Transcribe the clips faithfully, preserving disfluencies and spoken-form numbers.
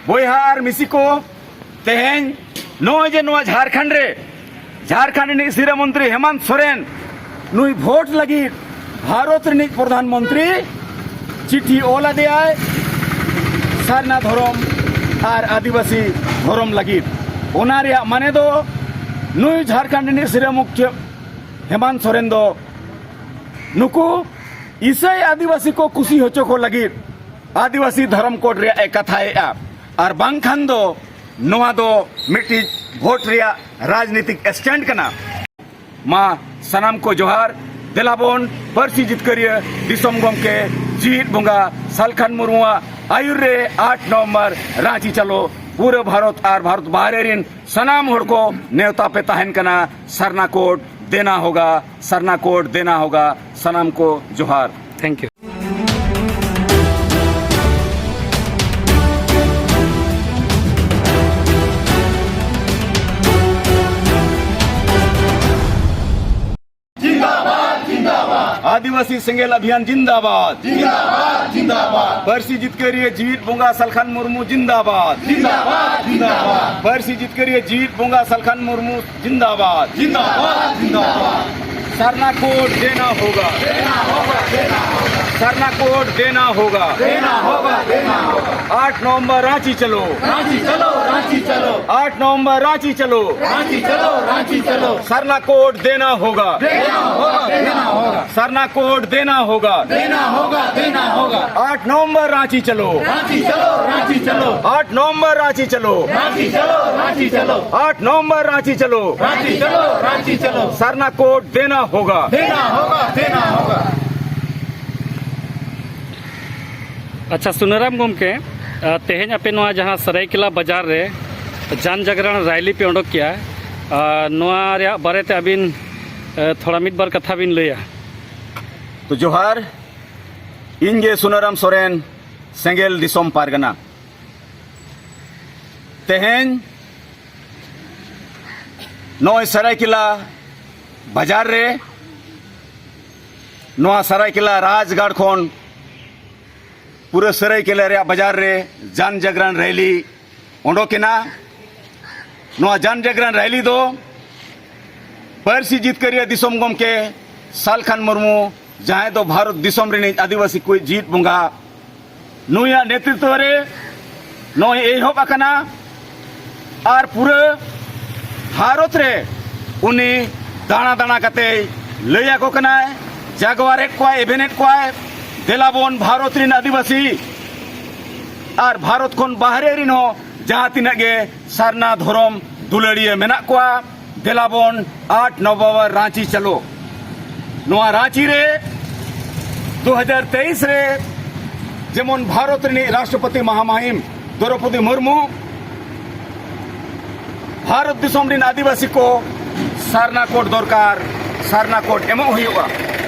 ᱵᱚᱭᱦᱟ ᱟᱨ ᱢᱤᱥᱤ ᱠᱚ, ᱛᱮᱦᱮᱧ ᱱᱚᱜᱼᱚᱭ ᱡᱮ ᱱᱚᱣᱟ ᱡᱷᱟᱲᱠᱷᱚᱸᱰ ᱨᱮ, ᱡᱷᱟᱲᱠᱷᱚᱸᱰ ᱨᱤᱱᱤᱡ ᱥᱤᱨᱟᱹ ᱢᱚᱱᱛᱨᱤ ᱦᱮᱢᱟᱱᱛ ᱥᱚᱨᱮᱱ, ᱱᱩᱭ ᱵᱷᱳᱴ ᱞᱟᱹᱜᱤᱫ ᱵᱷᱟᱨᱚᱛ ᱨᱤᱱᱤᱡ ᱯᱨᱚᱫᱷᱟᱱ ᱢᱚᱱᱛᱨᱤ ᱪᱤᱴᱷᱤ ᱚᱞ ᱟᱫᱮᱭᱟᱭ ᱥᱟᱨᱱᱟ ᱫᱷᱚᱨᱚᱢ ᱟᱨ ᱟᱹᱫᱤᱵᱟᱹᱥᱤ ᱫᱷᱚᱨᱚᱢ ᱞᱟᱹᱜᱤᱫ᱾ ᱚᱱᱟ ᱨᱮᱭᱟᱜ ᱢᱟᱱᱮ ᱫᱚ, ᱱᱩᱭ ᱡᱷᱟᱲᱠᱷᱚᱸᱰ ᱨᱤᱱᱤᱡ ᱥᱤᱨᱟᱹ ᱢᱩᱠᱷᱭᱟᱹ ᱦᱮᱢᱟᱱᱛ ᱥᱚᱨᱮᱱ ᱫᱚ ᱱᱩᱠᱩ ᱤᱥᱟᱹᱭ ᱟᱹᱫᱤᱵᱟᱹᱥᱤ ᱠᱚ ᱠᱩᱥᱤ ᱦᱚᱪᱚ ᱠᱚ ᱞᱟᱹᱜᱤᱫ ᱟᱹᱫᱤᱵᱟᱹᱥᱤ ᱫᱷᱚᱨᱚᱢ ᱠᱳᱰ ᱨᱮᱭᱟᱜ ᱮ ᱠᱟᱛᱷᱟᱭᱮᱫᱼᱟ᱾ ᱟᱨ ᱵᱟᱝᱠᱷᱟᱱ ᱫᱚ ᱱᱚᱣᱟ ᱫᱚ ᱢᱤᱫᱴᱤᱡ ᱵᱷᱳᱴ ᱨᱮᱭᱟᱜ ᱨᱟᱡᱽᱱᱤᱛᱤᱠ ᱥᱴᱮᱱᱴ ᱠᱟᱱᱟ᱾ ᱢᱟ ᱥᱟᱱᱟᱢ ᱠᱚ ᱡᱚᱦᱟᱨ᱾ ᱫᱮᱞᱟᱵᱚᱱ ᱯᱟᱹᱨᱥᱤ ᱡᱤᱛᱠᱟᱹᱨᱤᱭᱟᱹ ᱫᱤᱥᱚᱢ ᱜᱚᱢᱠᱮ ᱡᱤᱣᱤᱫ ᱵᱚᱸᱜᱟ ᱥᱟᱞᱠᱷᱟᱱ ᱢᱩᱨᱢᱩᱣᱟᱜ ᱟᱹᱭᱩᱨ ᱨᱮ ᱟᱴ ᱱᱚᱵᱷᱮᱢᱵᱚᱨ ᱨᱟᱸᱪᱤ ᱪᱟᱞᱚ ᱯᱩᱨᱟᱹ ᱵᱷᱟᱨᱚᱛ ᱟᱨ ᱵᱷᱟᱨᱚᱛ ᱵᱟᱦᱨᱮ ᱨᱤᱱ ᱥᱟᱱᱟᱢ ᱦᱚᱲ ᱠᱚ ᱱᱮᱣᱛᱟ ᱯᱮ ᱛᱟᱦᱮᱱ ᱠᱟᱱᱟ᱾ ᱥᱟᱨᱱᱟ ᱠᱳᱰ ᱫᱮᱱᱟ ᱦᱳᱜᱟ, ᱥᱟᱨᱱᱟ ᱠᱳᱰ ᱫᱮᱱᱟ ᱦᱳᱜᱟ᱾ ᱥᱟᱱᱟᱢ ᱠᱚ ᱡᱚᱦᱟᱨ᱾ Thank you. जिंदाबाद, जिंदाबाद। आदिवासी सेंगेल अभियान जिंदाबाद। जिंदाबाद, जिंदाबाद। ᱯᱟᱹᱨᱥᱤ ᱡᱤᱛᱠᱟᱹᱨᱤᱭᱟᱹ ᱡᱤᱣᱤᱫ ᱵᱚᱸᱜᱟ ᱥᱟᱞᱠᱷᱟᱱ ᱢᱩᱨᱢᱩ ᱡᱤᱱᱫᱟᱵᱟᱫ। जिंदाबाद, जिंदाबाद। ᱯᱟᱹᱨᱥᱤ ᱡᱤᱛᱠᱟᱹᱨᱤᱭᱟᱹ ᱡᱤᱣᱤᱫ ᱵᱚᱸᱜᱟ ᱥᱟᱞᱠᱷᱟᱱ ᱢᱩᱨᱢᱩ ᱡᱤᱱᱫᱟᱵᱟᱫ। जिंदाबाद, जिंदाबाद। सरना कोड देना होगा। देना होगा, देना होगा। सरना कोड देना होगा। देना होगा, देना होगा। आठ नवंबर रांची चलो। रांची चलो, रांची चलो। आठ नवंबर रांची चलो। रांची चलो, रांची चलो। सरना कोड देना होगा। देना होगा, देना होगा। सरना कोड देना होगा। देना होगा, देना होगा। आठ नवंबर रांची चलो। रांची चलो, रांची चलो। आठ नवंबर रांची चलो। रांची चलो, रांची चलो। आठ नवंबर रांची चलो। रांची चलो, रांची चलो। सरना कोड देना होगा। देना होगा, देना होगा। ᱟᱪᱪᱷᱟ, ᱥᱩᱱᱟᱹᱨᱟᱢ ᱜᱚᱢᱠᱮ, ᱟ, ᱛᱮᱦᱮᱧ ᱟᱯᱮ ᱱᱚᱣᱟ ᱡᱟᱦᱟᱸ ᱥᱟᱹᱨᱟᱹᱭᱠᱮᱞᱟ ᱵᱟᱡᱟᱨ ᱨᱮ ᱡᱟᱱ ᱡᱟᱜᱽᱨᱟᱱ ᱨᱟᱭᱞᱤ ᱯᱮ ᱚᱰᱚᱠ ᱠᱮᱜᱼᱟ, ᱟ, ᱱᱚᱣᱟ ᱨᱮᱭᱟᱜ ᱵᱟᱨᱮᱛᱮ ᱟᱹᱵᱤᱱ, ᱟ, ᱛᱷᱚᱲᱟ ᱢᱤᱫ ᱵᱟᱨ ᱠᱟᱛᱷᱟ ᱵᱤᱱ ᱞᱟᱹᱭᱟ? ᱛᱚ ᱡᱚᱦᱟᱨ, ᱤᱧ ᱜᱮ ᱥᱩᱱᱟᱹᱨᱟᱢ ᱥᱚᱨᱮᱱ, ᱥᱮᱸᱜᱮᱞ ᱫᱤᱥᱚᱢ ᱯᱟᱨᱜᱟᱱᱟ᱾ ᱛᱮᱦᱮᱧ ᱱᱚᱜᱼᱚᱭ ᱥᱟᱹᱨᱟᱹᱭᱠᱮᱞᱟ ᱵᱟᱡᱟᱨ ᱨᱮ, ᱱᱚᱣᱟ ᱥᱟᱹᱨᱟᱹᱭᱠᱮᱞᱟ ᱨᱟᱡᱽᱜᱟᱲ ᱠᱷᱚᱱ ᱯᱩᱨᱟᱹ ᱥᱟᱹᱨᱟᱹᱭᱠᱮᱞᱟ ᱨᱮᱭᱟᱜ ᱵᱟᱡᱟᱨ ᱨᱮ ᱡᱟᱱ ᱡᱟᱜᱽᱨᱟᱱ ᱨᱮᱞᱤ ᱚᱰᱚᱠᱮᱱᱟ᱾ ᱱᱚᱣᱟ ᱡᱟᱱ ᱡᱟᱜᱽᱨᱟᱱ ᱨᱮᱞᱤ ᱫᱚ ᱯᱟᱹᱨᱥᱤ ᱡᱤᱛᱠᱟᱹᱨᱤᱭᱟᱹ ᱫᱤᱥᱚᱢ ᱜᱚᱢᱠᱮ ᱥᱟᱞᱠᱷᱟᱱ ᱢᱩᱨᱢᱩ, ᱡᱟᱦᱟᱸᱭ ᱫᱚ ᱵᱷᱟᱨᱚᱛ ᱫᱤᱥᱚᱢ ᱨᱤᱱᱤᱡ ᱟᱹᱫᱤᱵᱟᱹᱥᱤ ᱠᱚ ᱡᱤᱛ ᱵᱚᱸᱜᱟ, ᱱᱩᱭᱟᱜ ᱱᱮᱛᱨᱤᱛᱵ ᱨᱮ ᱱᱚᱜᱼᱚᱭ ᱮᱦᱚᱵ ᱟᱠᱟᱱᱟ᱾ ᱟᱨ ᱯᱩᱨᱟᱹ ᱵᱷᱟᱨᱚᱛ ᱨᱮ ᱩᱱᱤ ᱫᱟᱬᱟ ᱫᱟᱬᱟ ᱠᱟᱛᱮᱭ ᱞᱟᱹᱭ ᱟᱠᱚ ᱠᱟᱱᱟᱭ, ᱡᱟᱜᱣᱟᱨᱮᱫ ᱠᱚᱣᱟᱭ, ᱮᱵᱷᱮᱱᱮᱫ ᱠᱚᱣᱟᱭ, ᱫᱮᱞᱟᱵᱚᱱ ᱵᱷᱟᱨᱚᱛ ᱨᱤᱱ ᱟᱹᱫᱤᱵᱟᱹᱥᱤ ᱟᱨ ᱵᱷᱟᱨᱚᱛ ᱠᱷᱚᱱ ᱵᱟᱦᱨᱮ ᱨᱤᱱ ᱦᱚᱸ ᱡᱟᱦᱟᱸ ᱛᱤᱱᱟᱹᱜ ᱜᱮ ᱥᱟᱨᱱᱟ ᱫᱷᱚᱨᱚᱢ ᱫᱩᱞᱟᱹᱲᱤᱭᱟᱹ ᱢᱮᱱᱟᱜ ᱠᱚᱣᱟ, ᱫᱮᱞᱟᱵᱚᱱ ᱟᱴ ᱱᱚᱵᱷᱮᱢᱵᱚᱨ ᱨᱟᱸᱪᱤ ᱪᱟᱞᱳ᱾ ᱱᱚᱣᱟ ᱨᱟᱸᱪᱤ ᱨᱮ ᱫᱩ ᱦᱟᱡᱟᱨ ᱛᱮᱭᱤᱥ ᱨᱮ ᱡᱮᱢᱚᱱ ᱵᱷᱟᱨᱚᱛ ᱨᱤᱱᱤᱡ ᱨᱟᱥᱴᱨᱚᱯᱚᱛᱤ ᱢᱟᱦᱟᱢᱟᱦᱤᱢ ᱫᱨᱚᱯᱚᱫᱤ ᱢᱩᱨᱢᱩ ᱵᱷᱟᱨᱚᱛ ᱫᱤᱥᱚᱢ ᱨᱤᱱ ᱟᱹᱫᱤᱵᱟᱹᱥᱤ ᱠᱚ ᱥᱟᱨᱱᱟ ᱠᱳᱰ ᱫᱚᱨᱠᱟᱨ, ᱥᱟᱨᱱᱟ ᱠᱳᱰ ᱮᱢᱚᱜ ᱦᱩᱭᱩᱜᱼᱟ᱾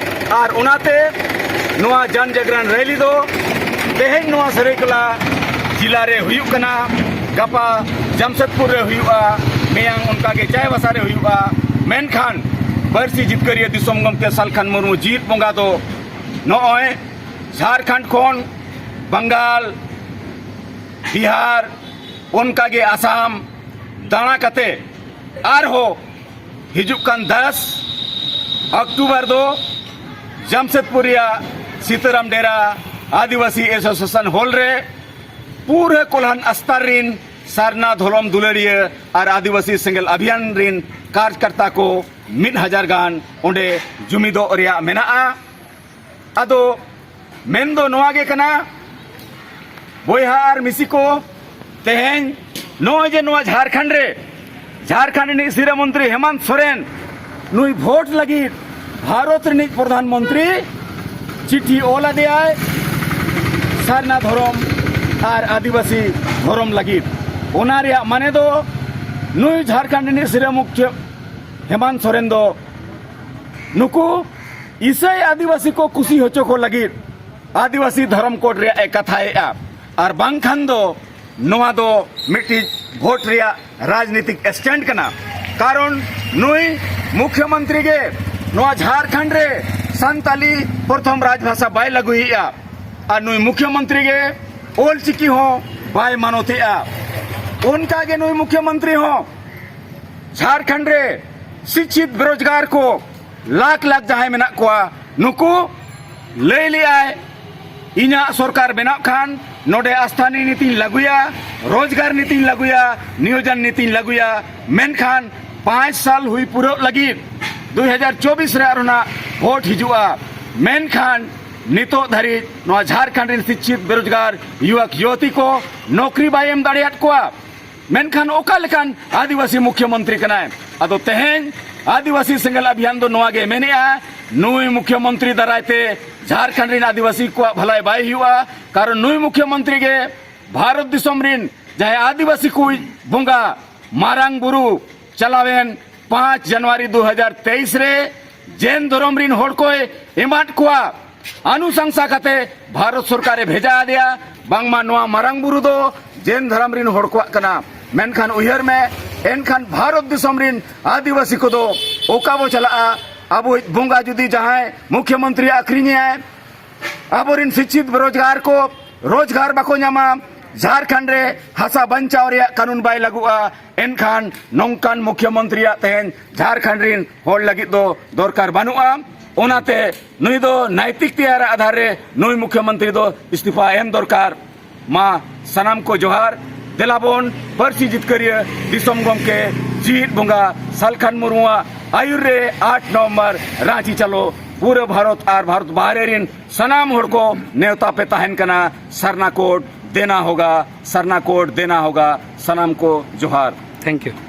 ᱟᱨ ᱚᱱᱟᱛᱮ ᱱᱚᱣᱟ ᱡᱟᱱ ᱡᱟᱜᱽᱨᱟᱱ ᱨᱮᱞᱤ ᱫᱚ ᱛᱮᱦᱮᱧ ᱱᱚᱣᱟ ᱥᱟᱹᱨᱟᱹᱭᱠᱮᱞᱟ ᱡᱤᱞᱟ ᱨᱮ ᱦᱩᱭᱩᱜ ᱠᱟᱱᱟ, ᱜᱟᱯᱟ ᱡᱟᱢᱥᱮᱫᱽᱯᱩᱨ ᱨᱮ ᱦᱩᱭᱩᱜᱼᱟ, ᱢᱮᱭᱟᱝ ᱚᱱᱠᱟᱜᱮ ᱪᱟᱭᱵᱟᱥᱟ ᱨᱮ ᱦᱩᱭᱩᱜᱼᱟ᱾ ᱢᱮᱱᱠᱷᱟᱱ ᱯᱟᱹᱨᱥᱤ ᱡᱤᱛᱠᱟᱹᱨᱤᱭᱟᱹ ᱫᱤᱥᱚᱢ ᱜᱚᱢᱠᱮ ᱥᱟᱞᱠᱷᱟᱱ ᱢᱩᱨᱢᱩ ᱡᱤᱛ ᱵᱚᱸᱜᱟ ᱫᱚ ᱱᱚᱜᱼᱚᱭ ᱡᱷᱟᱲᱠᱷᱚᱸᱰ ᱠᱷᱚᱱ ᱵᱟᱝᱜᱟᱞ, ᱵᱤᱦᱟᱨ, ᱚᱱᱠᱟᱜᱮ ᱟᱥᱟᱢ ᱫᱟᱬᱟ ᱠᱟᱛᱮ ᱟᱨᱦᱚᱸ ᱦᱤᱡᱩᱜ ᱠᱟᱱ ᱫᱟᱥ ᱚᱠᱴᱳᱵᱚᱨ ᱫᱚ ᱡᱟᱢᱥᱮᱫᱽᱯᱩᱨ ᱨᱮᱭᱟᱜ ᱥᱤᱛᱟᱹᱨᱟᱢ ᱰᱮᱨᱟ ᱟᱹᱫᱤᱵᱟᱹᱥᱤ ᱮᱥᱳᱥᱤᱭᱮᱥᱚᱱ ᱦᱚᱞ ᱨᱮ ᱯᱩᱨᱟᱹ ᱠᱚᱞᱦᱟᱱ ᱟᱥᱛᱟᱨ ᱨᱤᱱ ᱥᱟᱨᱱᱟ ᱫᱷᱚᱨᱚᱢ ᱫᱩᱞᱟᱹᱲᱤᱭᱟᱹ ᱟᱨ ᱟᱹᱫᱤᱵᱟᱹᱥᱤ ᱥᱮᱸᱜᱮᱞ ᱚᱵᱷᱤᱭᱟᱱ ᱨᱤᱱ ᱠᱟᱨᱡᱽᱠᱟᱨᱛᱟ ᱠᱚ ᱢᱤᱫ ᱦᱟᱡᱟᱨ ᱜᱟᱱ ᱚᱸᱰᱮ ᱡᱩᱢᱤᱫᱚᱜ ᱨᱮᱭᱟᱜ ᱢᱮᱱᱟᱜᱼᱟ᱾ ᱟᱫᱚ ᱢᱮᱱ ᱫᱚ ᱱᱚᱣᱟ ᱜᱮ ᱠᱟᱱᱟ, ᱵᱚᱭᱦᱟ ᱟᱨ ᱢᱤᱥᱤ ᱠᱚ, ᱛᱮᱦᱮᱧ ᱱᱚᱜᱼᱚᱭ ᱡᱮ ᱱᱚᱣᱟ ᱡᱷᱟᱲᱠᱷᱚᱸᱰ ᱨᱮ, ᱡᱷᱟᱲᱠᱷᱚᱸᱰ ᱨᱤᱱᱤᱡ ᱥᱤᱨᱟᱹ ᱢᱚᱱᱛᱨᱤ ᱦᱮᱢᱟᱱᱛ ᱥᱚᱨᱮᱱ ᱱᱩᱭ ᱵᱷᱳᱴ ᱞᱟᱹᱜᱤᱫ ᱵᱷᱟᱨᱚᱛ ᱨᱤᱱᱤᱡ ᱯᱨᱚᱫᱷᱟᱱ ᱢᱚᱱᱛᱨᱤ ᱪᱤᱴᱷᱤ ᱚᱞ ᱟᱫᱮᱭᱟᱭ ᱥᱟᱨᱱᱟ ᱫᱷᱚᱨᱚᱢ ᱟᱨ ᱟᱹᱫᱤᱵᱟᱹᱥᱤ ᱫᱷᱚᱨᱚᱢ ᱞᱟᱹᱜᱤᱫ᱾ ᱚᱱᱟ ᱨᱮᱭᱟᱜ ᱢᱟᱱᱮ ᱫᱚ ᱱᱩᱭ ᱡᱷᱟᱲᱠᱷᱚᱸᱰ ᱨᱤᱱᱤᱡ ᱥᱤᱨᱟᱹ ᱢᱩᱠᱷᱭᱟᱹ ᱦᱮᱢᱟᱱᱛ ᱥᱚᱨᱮᱱ ᱫᱚ ᱱᱩᱠᱩ ᱤᱥᱟᱹᱭ ᱟᱹᱫᱤᱵᱟᱹᱥᱤ ᱠᱚ ᱠᱩᱥᱤ ᱦᱚᱪᱚ ᱠᱚ ᱞᱟᱹᱜᱤᱫ ᱟᱹᱫᱤᱵᱟᱹᱥᱤ ᱫᱷᱚᱨᱚᱢ ᱠᱳᱰ ᱨᱮᱭᱟᱜ ᱮ ᱠᱟᱛᱷᱟᱭᱮᱫᱼᱟ᱾ ᱟᱨ ᱵᱟᱝᱠᱷᱟᱱ ᱫᱚ ᱱᱚᱣᱟ ᱫᱚ ᱢᱤᱫᱴᱤᱡ ᱵᱷᱳᱴ ᱨᱮᱭᱟᱜ ᱨᱟᱡᱽᱱᱤᱛᱤᱠ ᱥᱴᱮᱱᱴ ᱠᱟᱱᱟ᱾ ᱠᱟᱨᱚᱱ ᱱᱩᱭ ᱢᱩᱠᱷᱭᱚᱢᱚᱱᱛᱨᱤ ᱜᱮ ᱱᱚᱣᱟ ᱡᱷᱟᱲᱠᱷᱚᱸᱰ ᱨᱮ ᱥᱟᱱᱛᱟᱞᱤ ᱯᱨᱚᱛᱷᱚᱢ ᱨᱟᱡᱽᱵᱷᱟᱥᱟ ᱵᱟᱭ ᱞᱟᱹᱜᱩᱭᱮᱫᱼᱟ᱾ ᱟᱨ ᱱᱩᱭ ᱢᱩᱠᱷᱭᱚᱢᱚᱱᱛᱨᱤ ᱜᱮ ᱚᱞ ᱪᱤᱠᱤ ᱦᱚᱸ ᱵᱟᱭ ᱢᱟᱱᱚᱛᱮᱜᱼᱟ᱾ ᱚᱱᱠᱟ ᱜᱮ ᱱᱩᱭ ᱢᱩᱠᱷᱭᱚᱢᱚᱱᱛᱨᱤ ᱦᱚᱸ ᱡᱷᱟᱲᱠᱷᱚᱸᱰ ᱨᱮ ᱥᱤᱪᱪᱷᱤᱛ ᱵᱮᱨᱚᱡᱽᱜᱟᱨ ᱠᱚ ᱞᱟᱠᱷ ᱞᱟᱠᱷ ᱡᱟᱦᱟᱸᱭ ᱢᱮᱱᱟᱜ ᱠᱚᱣᱟ, ᱱᱩᱠᱩ ᱞᱟᱹᱭ ᱞᱮᱜᱼᱟᱭ, ᱤᱧᱟᱹᱜ ᱥᱚᱨᱠᱟᱨ ᱵᱮᱱᱟᱜ ᱠᱷᱟᱱ ᱱᱚᱰᱮ ᱟᱥᱛᱷᱟᱱᱤ ᱱᱤᱛᱤᱧ ᱞᱟᱹᱜᱩᱭᱟ, ᱨᱳᱡᱽᱜᱟᱨ ᱱᱤᱛᱤᱧ ᱞᱟᱹᱜᱩᱭᱟ, ᱱᱤᱭᱳᱡᱚᱱ ᱱᱤᱛᱤᱧ ᱞᱟᱹᱜᱩᱭᱟ᱾ ᱢᱮᱱᱠᱷᱟᱱ ᱯᱟᱸᱪ ᱥᱟᱞ ᱦᱩᱭ ᱯᱩᱨᱟᱹᱜ ᱞᱟᱹᱜᱤᱫ ᱫᱩᱭ ᱦᱟᱡᱟᱨ ᱪᱚᱵᱵᱤᱥ ᱨᱮ ᱟᱨᱦᱚᱸ ᱱᱟᱜ ᱵᱷᱳᱴ ᱦᱤᱡᱩᱜᱼᱟ᱾ ᱢᱮᱱᱠᱷᱟᱱ ᱱᱤᱛᱚᱜ ᱫᱷᱟᱹᱨᱤᱡ ᱱᱚᱣᱟ ᱡᱷᱟᱲᱠᱷᱚᱸᱰ ᱨᱮᱱ ᱥᱤᱪᱪᱷᱤᱛ ᱵᱮᱨᱚᱡᱽᱜᱟᱨ ᱭᱩᱣᱚᱠ ᱭᱩᱣᱚᱛᱤ ᱠᱚ ᱱᱚᱠᱨᱤ ᱵᱟᱭ ᱮᱢ ᱫᱟᱲᱮᱭᱟᱫ ᱠᱚᱣᱟ᱾ ᱢᱮᱱᱠᱷᱟᱱ ᱚᱠᱟ ᱞᱮᱠᱟᱱ ᱟᱹᱫᱤᱵᱟᱹᱥᱤ ᱢᱩᱠᱷᱭᱚᱢᱚᱱᱛᱨᱤ ᱠᱟᱱᱟᱭ? ᱟᱫᱚ ᱛᱮᱦᱮᱧ ᱟᱹᱫᱤᱵᱟᱹᱥᱤ ᱥᱮᱸᱜᱮᱞ ᱚᱵᱷᱤᱭᱟᱱ ᱫᱚ ᱱᱚᱣᱟ ᱜᱮ ᱢᱮᱱᱮᱜᱼᱟ, ᱱᱩᱭ ᱢᱩᱠᱷᱭᱚᱢᱚᱱᱛᱨᱤ ᱫᱟᱨᱟᱭ ᱛᱮ ᱡᱷᱟᱲᱠᱷᱚᱸᱰ ᱨᱮᱱ ᱟᱹᱫᱤᱵᱟᱹᱥᱤ ᱠᱚᱣᱟᱜ ᱵᱷᱟᱹᱞᱟᱹᱭ ᱵᱟᱭ ᱦᱩᱭᱩᱜᱼᱟ᱾ ᱠᱟᱨᱚᱱ ᱱᱩᱭ ᱢᱩᱠᱷᱭᱚᱢᱚᱱᱛᱨᱤ ᱜᱮ ᱵᱷᱟᱨᱚᱛ ᱫᱤᱥᱚᱢ ᱨᱮᱱ ᱡᱟᱦᱟᱸᱭ ᱟᱹᱫᱤᱵᱟᱹᱥᱤ ᱠᱚ ᱵᱚᱸᱜᱟ ᱢᱟᱨᱟᱝ ᱵᱩᱨᱩ ᱪᱟᱞᱟᱣᱮᱱ ᱯᱟᱸᱪ ᱡᱟᱱᱩᱣᱟᱨᱤ ᱫᱩ ᱦᱟᱡᱟᱨ ᱛᱮᱭᱤᱥ ᱨᱮ ᱡᱮᱱ ᱫᱷᱚᱨᱚᱢ ᱨᱤᱱ ᱦᱚᱲ ᱠᱚᱭ ᱮᱢᱟᱫ ᱠᱚᱣᱟ᱾ ᱟᱱᱩᱥᱟᱝᱥᱟ ᱠᱟᱛᱮ ᱵᱷᱟᱨᱚᱛ ᱥᱚᱨᱠᱟᱨᱮ ᱵᱷᱮᱡᱟ ᱟᱫᱮᱭᱟ, ᱵᱟᱝᱢᱟ ᱱᱚᱣᱟ ᱢᱟᱨᱟᱝ ᱵᱩᱨᱩ ᱫᱚ ᱡᱮᱱ ᱫᱷᱚᱨᱚᱢ ᱨᱤᱱ ᱦᱚᱲ ᱠᱚᱣᱟᱜ ᱠᱟᱱᱟ᱾ ᱢᱮᱱᱠᱷᱟᱱ ᱩᱭᱦᱟᱹᱨ ᱢᱮ, ᱮᱱᱠᱷᱟᱱ ᱵᱷᱟᱨᱚᱛ ᱫᱤᱥᱚᱢ ᱨᱤᱱ ᱟᱹᱫᱤᱵᱟᱹᱥᱤ ᱠᱚᱫᱚ ᱚᱠᱟ ᱵᱚ ᱪᱟᱞᱟᱜᱼᱟ? ᱟᱵᱚᱭᱤᱡ ᱵᱚᱸᱜᱟ ᱡᱩᱫᱤ ᱡᱟᱦᱟᱸᱭ ᱢᱩᱠᱷᱭᱚᱢᱚᱱᱛᱨᱤ ᱟᱹᱠᱷᱨᱤᱧᱮᱭᱟᱭ, ᱟᱵᱚᱨᱤᱱ ᱥᱤᱪᱪᱷᱤᱛ ᱵᱮᱨᱚᱡᱽᱜᱟᱨ ᱠᱚ ᱨᱳᱡᱽᱜᱟᱨ ᱵᱟᱠᱚ ᱧᱟᱢᱟ, ᱡᱷᱟᱲᱠᱷᱚᱸᱰ ᱨᱮ ᱦᱟᱥᱟ ᱵᱟᱧᱪᱟᱣ ᱨᱮᱭᱟᱜ ᱠᱟᱹᱱᱩᱱ ᱵᱟᱭ ᱞᱟᱹᱜᱩᱜᱼᱟ, ᱮᱱᱠᱷᱟᱱ ᱱᱚᱝᱠᱟᱱ ᱢᱩᱠᱷᱭᱚᱢᱚᱱᱛᱨᱤᱭᱟᱜ ᱛᱮᱦᱮᱧ ᱡᱷᱟᱲᱠᱷᱚᱸᱰ ᱨᱤᱱ ᱦᱚᱲ ᱞᱟᱹᱜᱤᱫ ᱫᱚ ᱫᱚᱨᱠᱟᱨ ᱵᱟᱹᱱᱩᱜᱼᱟ᱾ ᱚᱱᱟᱛᱮ ᱱᱩᱭ ᱫᱚ ᱱᱟᱭᱛᱤᱠ ᱛᱮᱭᱟᱨ ᱟᱫᱷᱟᱨ ᱨᱮ ᱱᱩᱭ ᱢᱩᱠᱷᱭᱚᱢᱚᱱᱛᱨᱤ ᱫᱚ ᱤᱥᱛᱤᱯᱷᱟ ᱮᱢ ᱫᱚᱨᱠᱟᱨ᱾ ᱢᱟ ᱥᱟᱱᱟᱢ ᱠᱚ ᱡᱚᱦᱟᱨ᱾ ᱫᱮᱞᱟᱵᱚᱱ ᱯᱟᱹᱨᱥᱤ ᱡᱤᱛᱠᱟᱹᱨᱤᱭᱟᱹ ᱫᱤᱥᱚᱢ ᱜᱚᱢᱠᱮ ᱡᱤᱣᱤᱫ ᱵᱚᱸᱜᱟ ᱥᱟᱞᱠᱷᱟᱱ ᱢᱩᱨᱢᱩᱣᱟᱜ ᱟᱹᱭᱩᱨ ᱨᱮ ᱟᱴ ᱱᱚᱵᱷᱮᱢᱵᱚᱨ ᱨᱟᱸᱪᱤ ᱪᱟᱞᱚ ᱯᱩᱨᱟᱹ ᱵᱷᱟᱨᱚᱛ ᱟᱨ ᱵᱷᱟᱨᱚᱛ ᱵᱟᱦᱨᱮ ᱨᱤᱱ ᱥᱟᱱᱟᱢ ᱦᱚᱲ ᱠᱚ ᱱᱮᱣᱛᱟ ᱯᱮ ᱛᱟᱦᱮᱱ ᱠᱟᱱᱟ᱾ ᱥᱟᱨᱱᱟ ᱠᱳᱰ ᱫᱮᱱᱟ ᱦᱳᱜᱟ, ᱥᱟᱨᱱᱟ ᱠᱳᱰ ᱫᱮᱱᱟ ᱦᱳᱜᱟ᱾ ᱥᱟᱱᱟᱢ ᱠᱚ ᱡᱚᱦᱟᱨ᱾ Thank you.